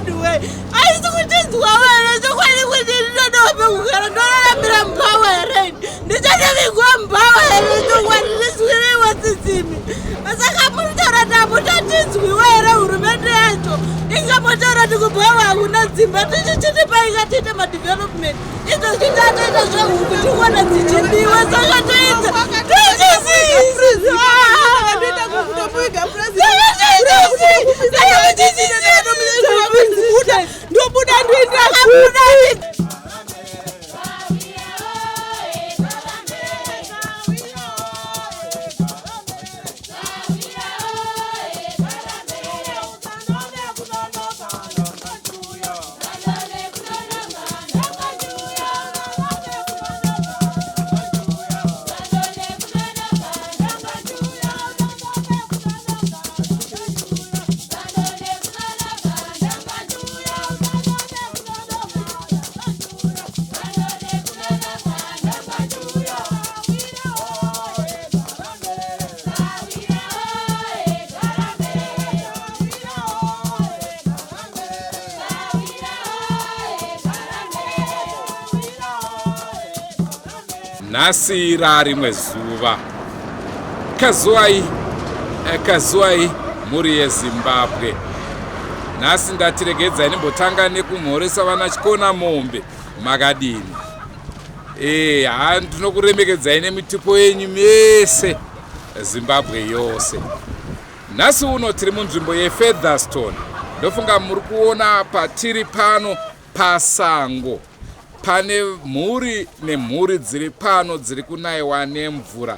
vanhu we aisi kutinzwawo here chokwadi kuti ndinodawo pekugara ndoraramira mubhawa here ndichandovigwa mubhawa here chokwadi ndinzwireiwo tsitsimi saka muritaura tamutotinzwiwo here hurumende yacho ingamotaura kuti kubhawa hakuna dzimba tichichiti painga tiite madevelopment izvozvi tatoita zvehuku tikuona dzichibiwa saka toita ndobuda ndoenda kupi Nhasi rarimwe zuva. Kazuwai, eh, kazuwai mhuri yeZimbabwe. Nhasi ndati regedzai ndimbotanga nekumhoresa vana chikona mombe makadini. Eh, ha ndinokuremekedzai nemitupo yenyu mese Zimbabwe yose. Nhasi uno tiri munzvimbo yeFeatherstone. Ndofunga muri kuona patiri pano pasango. Pane mhuri nemhuri dziri pano dziri kunaiwa nemvura.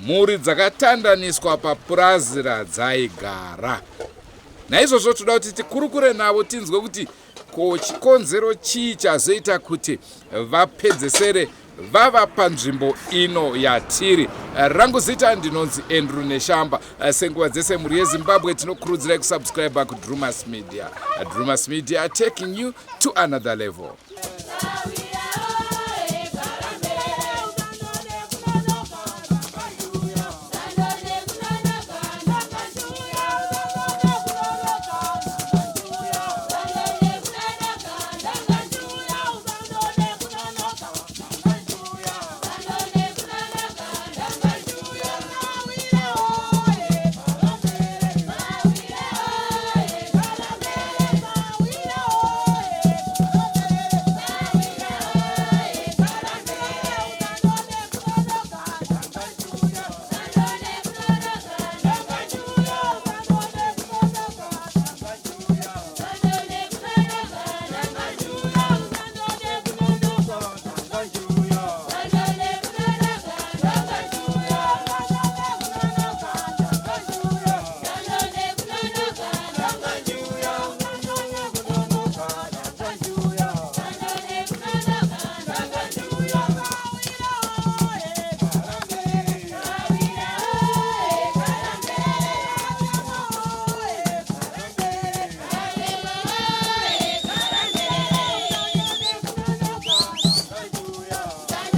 Mhuri dzakatandaniswa papurazi radzaigara. Naizvozvo toda kuti tikurukure navo tinzwe kuti ko chikonzero chii chazoita kuti vapedzesere vava panzvimbo ino yatiri. Rangu zita ndinonzi Andrew Neshamba. Senguva dzese mhuri yeZimbabwe tinokurudzirai kusubscribe kuDrumas Media. Drumas Media taking you to another level.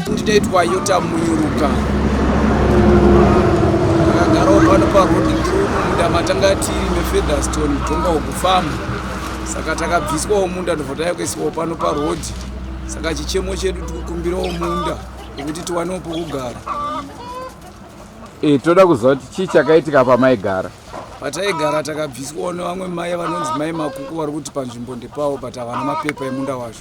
Ndinoitwa Yota Munyuruka, ndakagarawo pano paroad through mumunda matanga tiri meFeatherstone Tonga Farm. Saka takabviswawo munda ndobva tauya kuisiwawo pano paroad. Saka chichemo chedu tikukumbirawo munda wekuti tiwanewo pokugara. E, toda kuziva kuti chii chakaitika pamaigara. Pataigara takabviswawo nevamwe mai vanonzi mai Makuku vari kuti panzvimbo ndepavo but havana mapepa emunda wacho.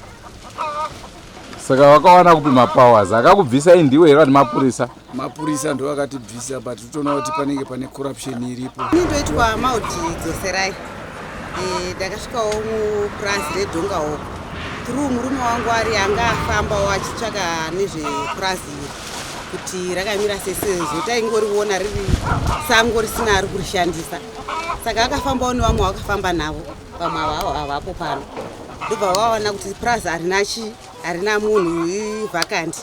Saka vakawana kupi mapowers akakubvisai? Ndiwe here vati mapurisa? Mapurisa ndo akatibvisa, but totoona kuti panenge pane corruption iripo. Ini ndoitwa Maudi Dzoserai. Ndakasvikawo mupurazi reDhongawo through murume wangu ari anga afambawo achitsvaka nezvepurazi iri kuti rakamira sei, sezvo taingoriona riri sango risina ari kurishandisa. Saka akafambawo nevamwe vakafamba navo, vamwe avavo havapo pano, ndobva vaona kuti purazi harina chi harina munhu, ivacant.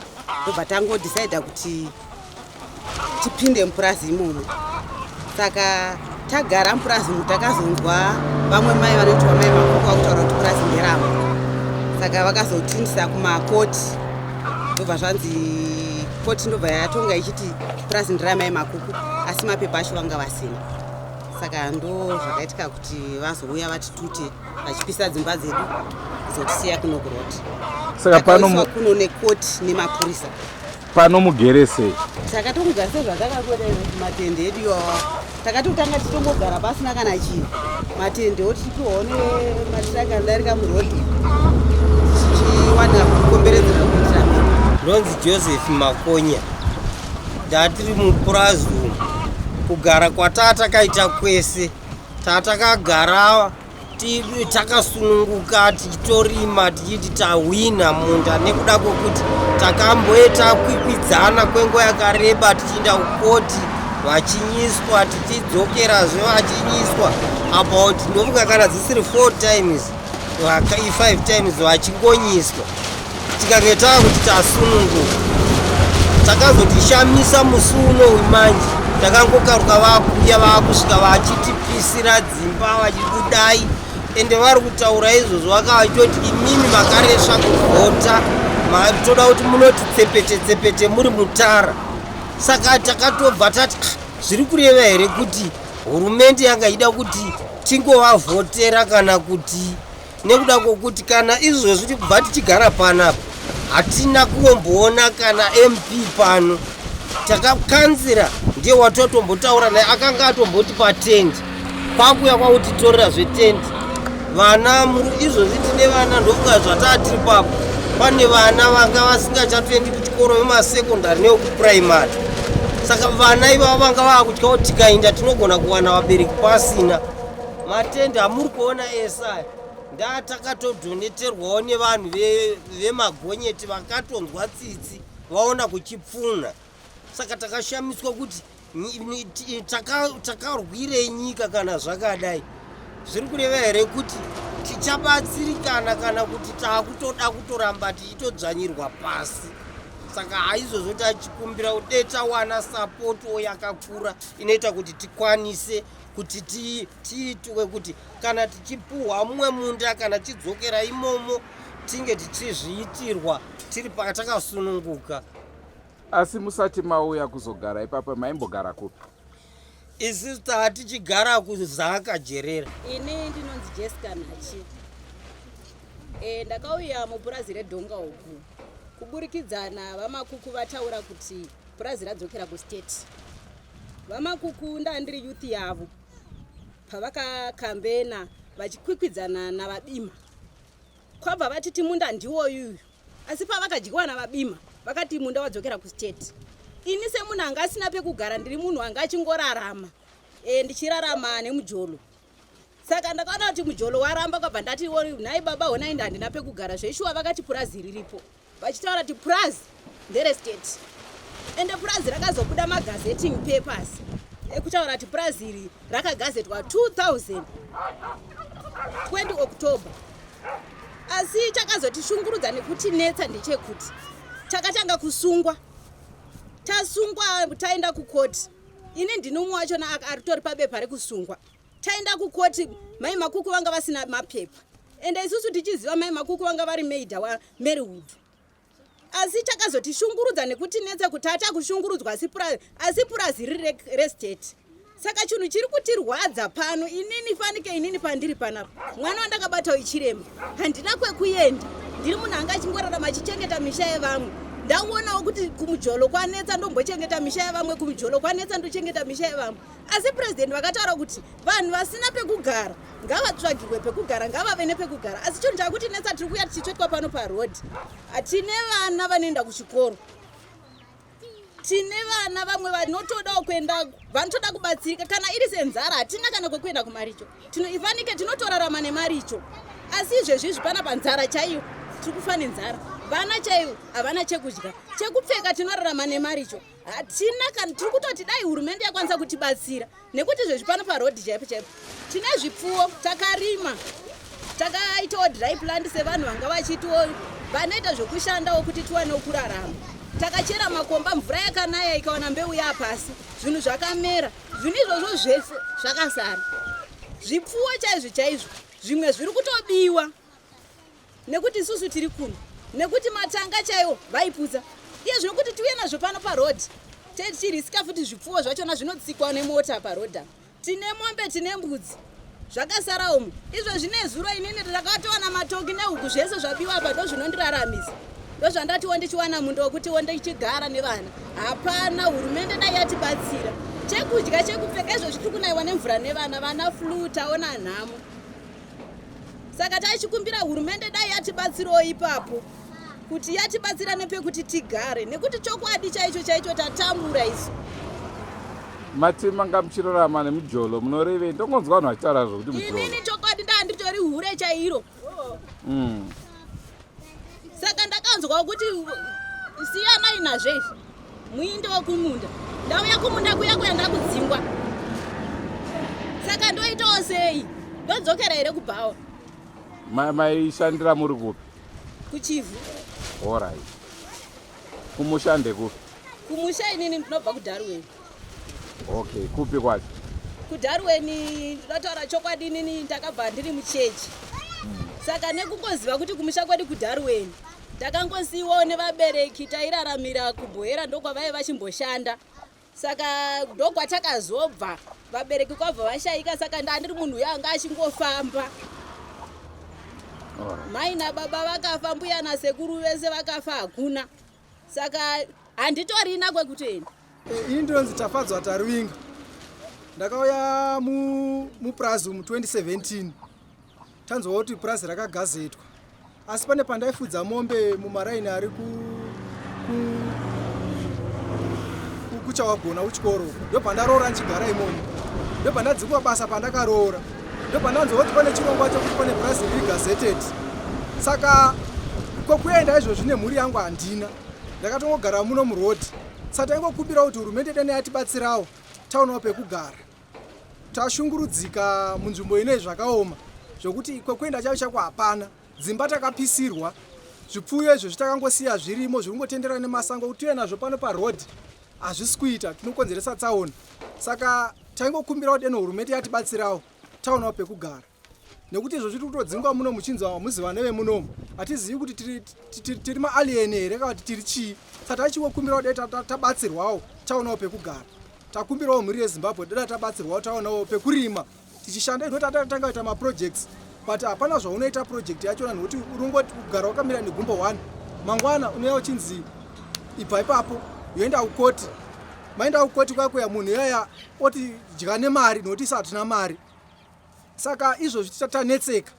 Ndobva tangodecida kuti tipinde mupurazi imomo. Saka tagara mupurazi umu, takazonzwa vamwe mai vanoitwa mai Makuku vakutaura kuti purazi nderavo. Saka vakazotindisa kumakoti, ndobva zvanzi koti ndobva yatonga ichiti purazi nderamai Makuku, asi mapepa acho vanga vasina. Saka ndo zvakaitika kuti vazouya vatitute vachipisa dzimba dzedu kuzotisiya kuno kuroti. Saka pano kuno nekoti nemapurisa. Pano mugere sei? Takatongogara sezvatakakuona matende edu iwawa. Takatotanga titongogara pasina kana chinhu. Matende otichipiwawo nematiraki anodarika murodhi tichiwana kukomberedzera kuitira mhepo. Ndonzi Joseph Makonya. Ndatiri mupurazi umu. Kugara kwatatakaita kwese tatakagara takasununguka tichitorima tichiti tahwina munda nekuda kwekuti takamboita kwikwidzana kwenguva yakareba tichiinda kukoti vachinyiswa tichidzokerazve vachinyiswa about ndofunga kana dzisiri four times five times vachingonyiswa tikange tava kuti tasununguka takazotishamisa musi uno wemanje takangokaruka vakuuya vakusvika vachitipisira dzimba vachikudai ende vari kutaura izvozvo vakavachitoti imimi makaresva kuvhota toda kuti munoti tsepete tsepete muri mutara saka takatobva tati ah, zviri kureva here kuti hurumende yanga ida kuti tingovavhotera kana kuti nekuda kwokuti kana izvozvi kubva tichigara panapa hatina kuomboona kana mp pano takakanzira ndiye watotombotaura naye akanga atomboti patendi kwakuya kwakutitorera zvetendi vana izvozvi tine vana ndofunga zvataa tiri papo pane vana vanga vasingachatoendi kuchikoro vemasekondari nevekupuraimari saka vana ivavo vanga vaakutya kuti tikaenda tinogona kuwana vabereki pasina Matende amuri kuona ese aya ndatakatodoneterwawo nevanhu vemagonyeti vakatonzwa tsitsi vaona kuchipfunha saka takashamiswa kuti takarwirei nyika kana zvakadai zviri kureva here kuti tichabatsirikana kana kuti taakutoda kutoramba tichitodzvanyirwa pasi saka haizvozvo tachikumbira kuti dei tawana sapotowo yakakura inoita kuti tikwanise kuti tiitwe kuti kana tichipuhwa mumwe munda kana tidzokera imomo tinge tichizviitirwa tiri patakasununguka. Asi musati mauya kuzogara ipapa maimbogara kupi? Isu taa tichigara kuZaka Jerera. Ini ndinonzi Jessica Nhachi. E, ndakauya mupurazi redhonga uku kuburikidza navaMakuku vataura kuti purazi radzokera kustate. VaMakuku ndandiri youth yavo pavakakambena vachikwikwidzana naVaBima kwabva vatiti munda ndiwoyuyu asi pavakadyiwa naVaBima vakati munda wadzokera kustate ini semunhu anga asina pekugara ndiri munhu anga achingorarama e, ndichirarama nemujolo saka ndakaona kuti mujolo waramba kwabva ndati nhai baba honai ndandina pekugara zveshuwa vakati purazi riripo vachitaura kuti purazi nderestate ende purazi rakazobuda magazetting papers ekutaura kuti purazi iri rakagazetwa 2000 20 October asi chakazotishungurudza nekutinetsa ndechekuti takatanga kusungwa tasungwa taenda kukoti ini ndini umwe wachona aritori pabepa rekusungwa taenda kukoti mai Makuku vanga vasina mapepa ende isusu tichiziva mai Makuku vanga vari maida waMarywood asi chakazotishungurudza nekutinetsa kuti atakushungurudzwa asi purazi riri restate saka chinhu chiri kutirwadza pano inini fanike inini pandiri panapa mwana wandakabata ichirema handina kwekuenda ndiri munhu anga achingorarama achichengeta misha yevamwe ndaonawo kuti kumujolo kwanetsa ndombochengeta misha yevamwe kumujolo kwanetsa ndochengeta misha yevamwe asi purezidendi vakataura kuti vanhu vasina pekugara ngavatsvagirwe pekugara ngavave nepekugara asi chinhu chakutinetsa tiri kuuya tichitsvetwa pano parodhi hatine vana vanoenda kuchikoro tine vana vamwe vanotodawo kuenda vanotoda kubatsirika kana iri senzara hatina kana kwekuenda kumaricho tinoifanike tinotorarama nemaricho asi izvezvi izvi pana panzara chaiyo tiri kufa nenzara vana chaivo havana chekudya chekupfeka tinorarama nemaricho hatina kana tiri kutoti dai hurumende yakwanisa kutibatsira nekuti izvezvi pano parodhi chaipo chaipo tine zvipfuwo takarima takaitawo dry plant sevanhu vanga vachitiwo vanoita zvekushandawo kuti tiwanewo kurarama takachera makomba mvura yakanaya ikawana mbeu yapasi zvinhu zvakamera zvinhu izvozvo zvese zvakasara zvipfuwo chaizvo chaizvo zvimwe zviri kutobiwa nekuti isusu tiri kuno nekuti matanga chaiwo vaiputsa iye zvino kuti tiuye nazvo pano parodhi tichirisika futi zvipfuwo zvachona zvinotsikwa nemota parodhi apa. Tine mombe, tine mbudzi zvakasara umu. Izvo zvine zuro inini ndakatowana matoki nehuku zvese zvabiwa apa, ndozvinondiraramisa. Ndozvandatiwo ndichiwana munda wekutiwo ndichigara nevana. Hapana, hurumende dai yatibatsira. Chekudya, chekupfeka, izvo tiri kunaiwa nemvura nevana, vana flu, taona nhamo. Saka taichikumbira hurumende dai yatibatsirawo ipapo, kuti yatibatsira nepekuti tigare, nekuti chokwadi chaicho chaicho tatambura isu. Mati manga muchirarama nemujolo, munorevei? Ndongonzwa vanhu vachitaura zvokuti mujolo. Inini chokwadi ndaa nditori hure chairo. Saka ndakanzwa kuti siyanai nazvo izvi, muindewo kumunda. Ndauya kumunda kuya kuya, ndakudzingwa. Saka ndoitawo sei? Ndodzokera here kubhawa? Maishandira muri kupi? KuChivhu. Alright, kumusha ndekupi? Kumusha inini ndinobva kuDarwen. Okay, kupi kwacho? KuDarwen. Ndinotaura chokwadi, inini ndakabva ndiri muchechi, saka nekungoziva kuti kumusha kwedu kuDarwen, takangosiyiwawo nevabereki, tairaramira kuBhoera, ndokwavaiva vachimboshanda. Saka ndokwatakazobva, vabereki kwabva vashayika. Saka ndandiri munhu uyo anga achingofamba. Mai nababa vakafa, mbuya nasekuru vese vakafa, hakuna. Saka handitorina kwekutoenda. Ini ndinonzi Tafadzwa Taruvinga. Ndakauya mupurazi mu 2017, tanzwa kuti purazi rakagazetwa, asi pane pandaifudza mombe mumaraini ari kuChawagona kuchikoro, ndobva ndichigara imomo. Ndobva ndadzingwa basa pandakaroora. Ndobva ndanzwa kuti pane chirongwa chekuti pane purazi riri gazetted. Saka kwekuenda izvozvi nemhuri yangu handina, ndakatongogara muno murodhi. Saka taingokumbira kuti hurumende dene yatibatsirawo, taonawo pekugara. Tashungurudzika munzvimbo ino zvakaoma, zvokuti kwekuenda chaicho chako hapana. Dzimba takapisirwa, zvipfuyo izvo zvitakangosiya zvirimo, zviri kungotendera nemasango. Kuti uye nazvo pano parodhi hazvisi kuita, tinokonzeresa tsaona. Saka taingokumbira kuti deno hurumende yatibatsirawo, taonawo pekugara, nekuti izvo zviri kutodzingwa muno muchinzi hamuzi vana vemunomu. Hatizivi kuti tiri maalien here kana kuti tiri chii. Saka taichingokumbirawo dai tabatsirwawo, taonawo pekugara. Takumbirawo mhuri yeZimbabwe, dai tabatsirwawo, taonawo pekurima tichishanda. Ino tatanga kuita maprojects, but hapana zvaunoita project yachona, nekuti unongoti kugara wakamira negumbo 1. Mangwana unouya uchinzi ibva ipapo, yoenda kukoti. Maenda kukoti kwakuya munhu iyaya oti dya nemari, nokuti isu hatina mari. Saka izvozvi tanetseka.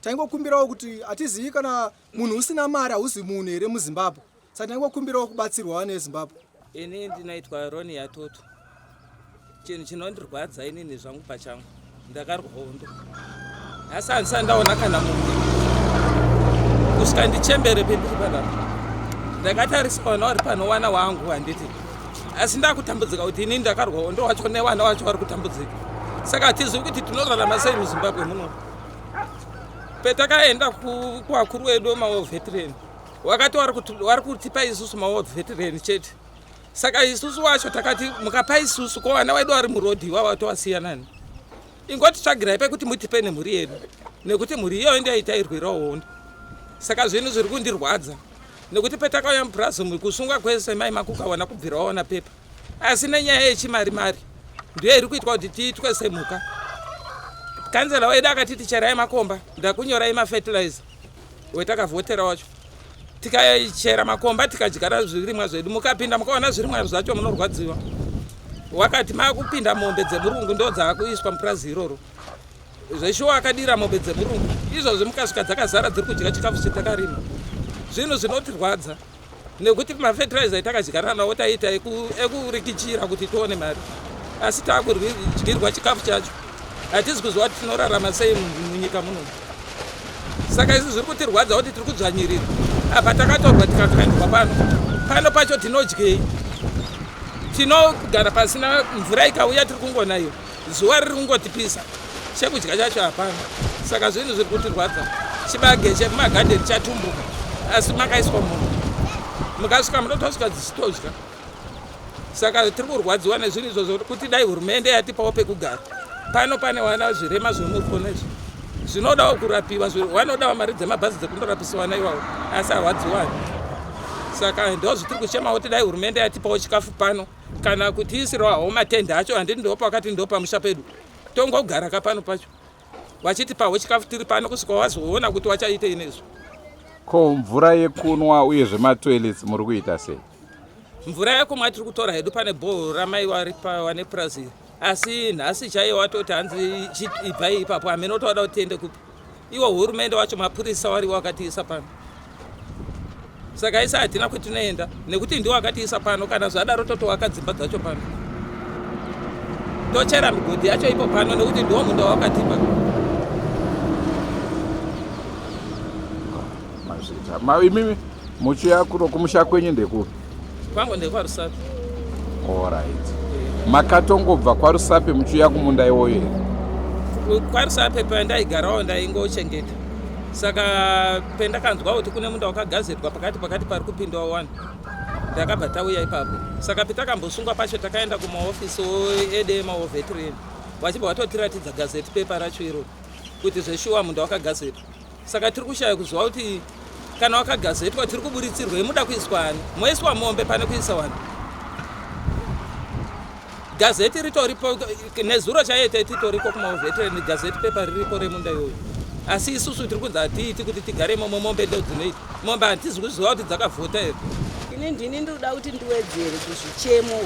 Taingokumbirawo kuti hatizivi kana munhu usina mari hauzi munhu here muZimbabwe. Saka taingokumbirawo kubatsirwa neZimbabwe. Ini ndinoitwa Roni Yatoto. Chinhu chinondirwadza inini zvangu pachangu, ndakarwa hondo, asi handisati ndaona kana mumwe kusvika ndichembere pendiri panapa. Ndakatarisa vana vari pano, wana wangu handiti, asi ndakutambudzika kuti inini ndakarwa hondo wacho nevana wacho vari kutambudzika. Saka hatizivi kuti tinorarama sei muZimbabwe muno. Petakaenda kuvakuru vedu vemawar veteran, wakati vari kutipa isusu mawar veteran chete. Saka isusu wacho takati mukapa isusu, ko vana vedu vari murodhi ivava tovasiyanani? Ingotitsvagirai pekuti mutipe nemhuri yedu, nekuti mhuri iyoyo ndiyo hondo. Saka zvinhu zviri kundirwadza nekuti petakauya mupurazi, kusungwa kwese mai makukawana kubvira waona pepa, asi nenyaya yechimari mari ndiyo iri kuitwa kuti tiitwe semhuka. Kanzela wedu akati ticherai makomba, ndakunyorai mafertilizer, wetakavhotera wacho. Tikachera makomba, tikadyara zvirimwa zvedu. Mukapinda mukaona zvirimwa zvacho munorwadziwa. Wakati makupinda mombe dzemurungu, ndo dzaakuiswa mupurazi iroro. Zveshuwa akadira mombe dzemurungu. Izvozvi mukasvika dzakazara, dziri kudya chikafu chetakarima. Zvinhu zvinotirwadza nekuti mafertilizer etakadyara nawo taiita ekurikichira kuti tione mari, asi taakudyirwa chikafu chacho. Hatisi kuziva kuti tinorarama sei munyika muno. Saka izvi zviri kutirwadza kuti tiri kudzvanyirira. Apa takatorwa tikakaendwa pano, pano pacho tinodyei? Tinogara pasina. Mvura ikauya tiri kungonaiwa, zuva riri kungotipisa, chekudya chacho hapana. Saka zvinhu zviri kutirwadza. Chibage chemumagadheni chatumbuka, asi makaiswa munhu, mukasvika munotosvika dzichitodya. Saka tiri kurwadziwa nezvinhu izvozvo, kuti dai hurumende yatipawo pekugara. Pano pane wana zvirema zvemurikona izvi, zvinodawo kurapiwa, vanodawo mari dzemabhazi dzekundorapisa vana ivavo, asi havadziwani. Saka ndo zvitiri kuchemawo kuti dai hurumende yatipawo chikafu pano, kana kutiisirawo hawo matende acho. Handiti ndo pakati ndo pamusha pedu. Tongogara ka pano pacho vachitipawo chikafu tiri pano kusvika wazoona kuti wachaitei nezvo. Ko mvura yekunwa uyezve matoilets muri kuita sei? Mvura yekumwa tiri kutora hedu pane bhohoro ramai wane purazi iri, asi nhasi chaiye watoti hanzi ibvai ipapo, hameno kuti wada kuti tiende kupi. Iwo hurumende wacho mapurisa wariwo akatiisa pano, saka isa hatina kwetinoenda nekuti ndiwo akatiisa pano. Kana zvadaro totovaka dzimba dzacho pano, tochera migodhi yacho ipo pano nekuti ndiwo munda wakatipa. Mazvita. Imimi muchiuya kuno kumusha kwenyu ndekupi? Kwangu ndekwaRusape. Alright. Makatongobva kwaRusape muchiuya kumunda iwoyo here? KwaRusape pandaigarawo ndaingochengeta, saka pendakanzwa kuti kune munda wakagazetwa pakati pakati pari kupindawo wani, ndakabva tauya ipapo. Saka petakambosungwa pacho takaenda kumaofisi edu emaovetreni, vachibva vatotiratidza gazeti pepa racho iro kuti zveshuwa munda wakagazetwa. Saka tiri kushaya kuziva kuti kana wakagazetwa tiri kuburitsirwei, muda kuiswa ani, moiswa mombe pane kuisa wani. Gazeti ritoripo, nezuro chaiye titoriko kumaovetreni, gazeti pepa riripo remunda iyoyo, asi isusu tiri kunzi hatiiti kuti tigare imomo, mombe ndo dzinoita. Mombe hatizi kuziva kuti dzakavhota here. Ini ndini ndinoda kuti ndiwedzere kuzvichemo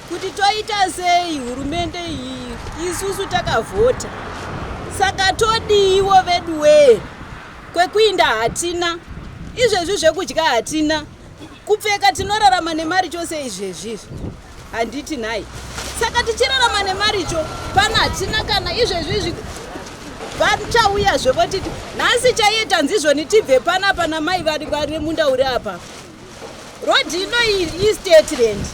kuti toita sei hurumende iyi, isusu takavhota saka todiiwo veduwee. Kwekuinda hatina, izvezvi zvekudya hatina, kupfeka tinorarama nemari chose izvezvi izvi, handiti nhai? Saka tichirarama nemaricho pano hatina kana izvezvi izvi. Vachauyazve votiti nhasi chaiye tanzizvoni tibve panapa namai vari vari munda uri apa. Rodhi ino istate land,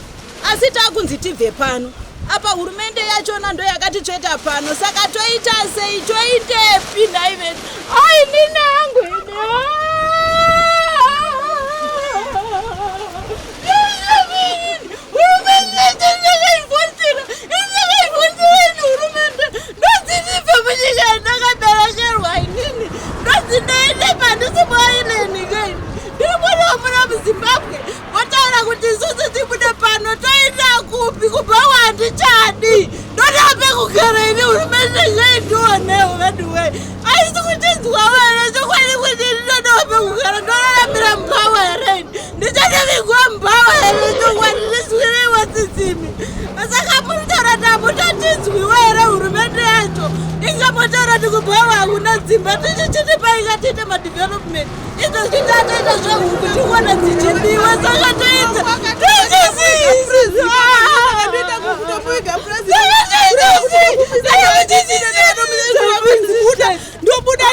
asi takunzi tibve pano apa. Hurumende yachona ndo yakatitsveta pano, saka toita sei? Toitepi nhai vedu? Ai, nini hangu ini hurumende ndodzivibva munyika yandakaberekerwa inini, ndodzindoendepa handisi muaileni kei, ndiri mwana wamuna muZimbabwe. Votaura kuti isusu tibude pano, toenda kupi? Kubva wandichadi, ndoda pekugara ini. Hurumende ngaindionewo veduwe, aisi kutinzwa were chokwadi kuti ndinodawo pekugara. Ndoraramira mubhawa here? Ndichandovigwa mubhawa here? Chokwadi ndiswireiwo tsitsimi. Saka muritaura tamutotinzwiwa here? Hurumende yacho ingambotaura kuti kubhawa hakuna dzimba, tichichitipa ingatiite madevelopment. Izvo zvitatoita zvehuku tikuona dzichibiwa, saka toita ndobuda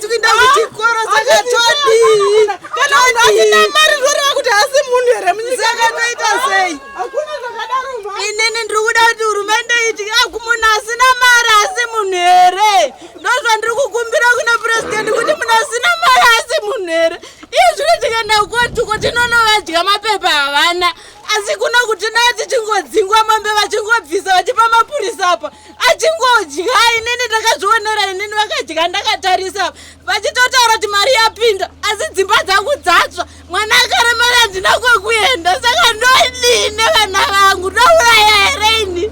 ndoenda kuchikoro, saka todii? Kana munhu asina mari zvoreva kuti haasi munhu here munyika? Saka toita sei? Inini ndiri kuda kuti hurumende iti munhu asina mari asi munhu here? Ndozvandiri kukumbira kuna purezidendi kuti munhu asina mari asi munhu here? Iye zvino tikaenda kotiko tinonovadya mapepa havana, asi kuno kutinaa tichingodzingwa, mombe vachingobvisa vachipa mapurisa apa achingodya. Inini ndakazvionera inini, vakadya ndakatarisa, vachitotaura kuti mari yapinda, asi dzimba dzangu dzatsva, mwana akaremara, handina kwekuenda. Saka ndodii nevana vangu? Ndouraya here ini?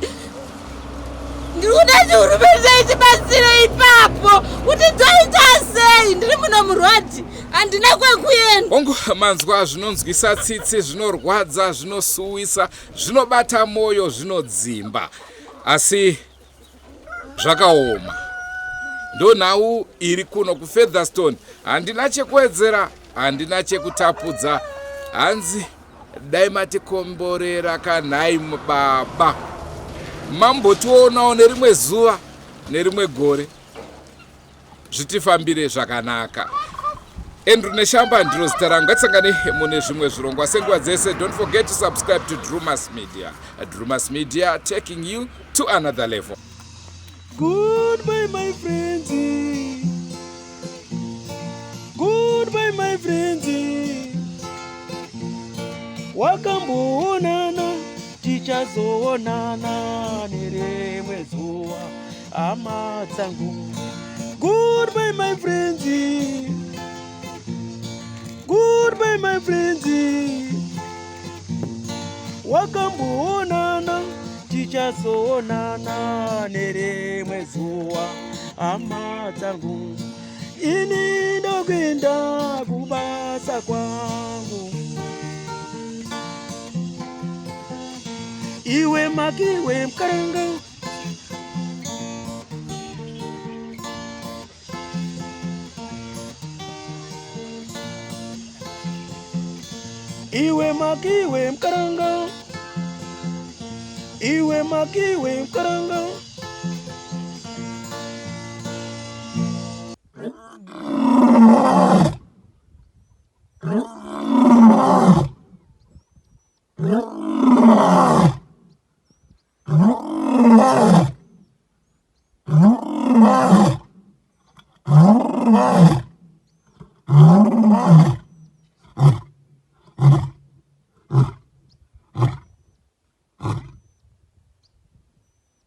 Ndiri kuda kuti hurumende itibatsire ipapo kuti toita sei. Ndiri muno murwadhi, handina kwekuenda. Hongu, manzwa zvinonzwisa tsitsi, zvinorwadza, zvinosuwisa, zvinobata mwoyo, zvinodzimba, asi zvakaoma. Ndo nhau iri kuno kuFeatherstone. Handina chekuwedzera, handina chekutapudza. Hanzi dai matikomborera kanhai baba, mambotionawo nerimwe zuva, nerimwe gore, zvitifambire zvakanaka. Andrew Neshamba ndiro zita rangu. Ngatisangane mune zvimwe zvirongwa senguva dzese. Don't forget to subscribe to Drumas Media. Drumas Media, taking you to another level. Goodbye, my friends. Goodbye, my friends. Wakamboonana, tichazoonana nerimwe. nerimwe zuva hama dzangu. Goodbye my friends, goodbye my friends. Wakamboonana tichazoonana nerimwe zuva hama dzangu. Ini ndokuenda kubasa kwangu. Iwe makiwe mkaranga. Iwe makiwe mkaranga. Iwe makiwe mkaranga.